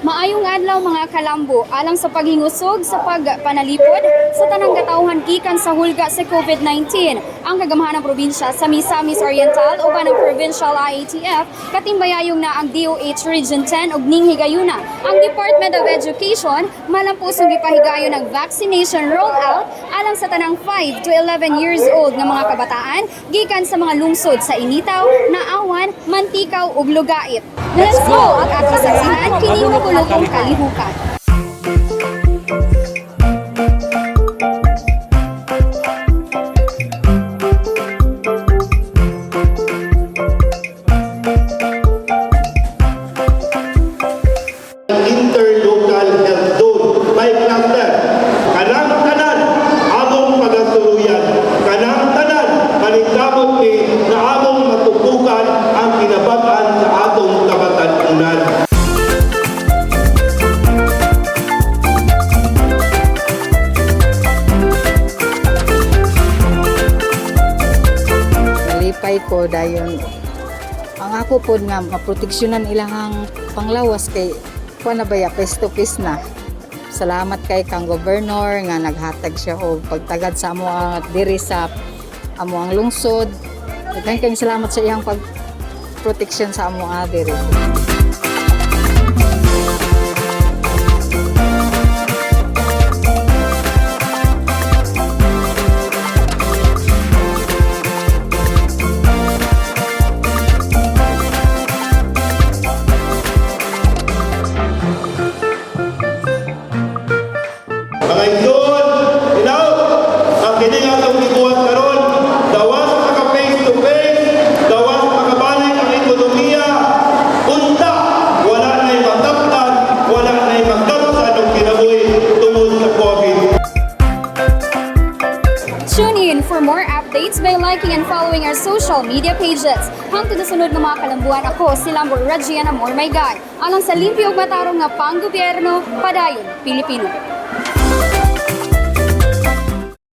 Maayong adlaw, mga kalambo, alang sa paghingusog sa pagpanalipod sa tanang katawhan gikan sa hulga sa COVID-19. Ang kagamhanan ng probinsya sa Misamis Oriental uban ang Provincial IATF katimbayayong na ang DOH Region 10 ug ning higayuna ang Department of Education malampusong gipahigayon ang vaccination rollout alang sa tanang 5 to 11 years old nga mga kabataan gikan sa mga lungsod sa Initaw, Naawan, Manticao ug Lugait. Let's go! At atong saksihan kini makabulokong kalihukan. Interlocal health zone by cluster. Kanang tanan among pagatuloyan. Kanang tanan maningkamot ni na among matupukan ang kinabag-an sa atong kabatan-unan. Nalipay ko dayon ang ako pod nga maproteksyonan ilahang panglawas kay kuan na baya, face to face na. Salamat kay kang governor nga naghatag siya og pagtagad sa amo diri sa amo ang lungsod. Daghan kayong salamat sa iyang pag protection sa amo diri. Mga igsoon, hinaut, ang kini nga atong gibuhat karon, gawas maka face to face, gawas makabalik ang ekonomiya, unta wala na'y mataptan, wala na'y magkapsan og kinabuhi tungod sa COVID. Tune in for more updates by liking and following our social media pages. Hangtod sa sunod nga mga kalambuan, ako si Lambo Regiana Amor Maygay. Alang sa limpyo ug matarong nga panggobyerno, padayon, Pilipino.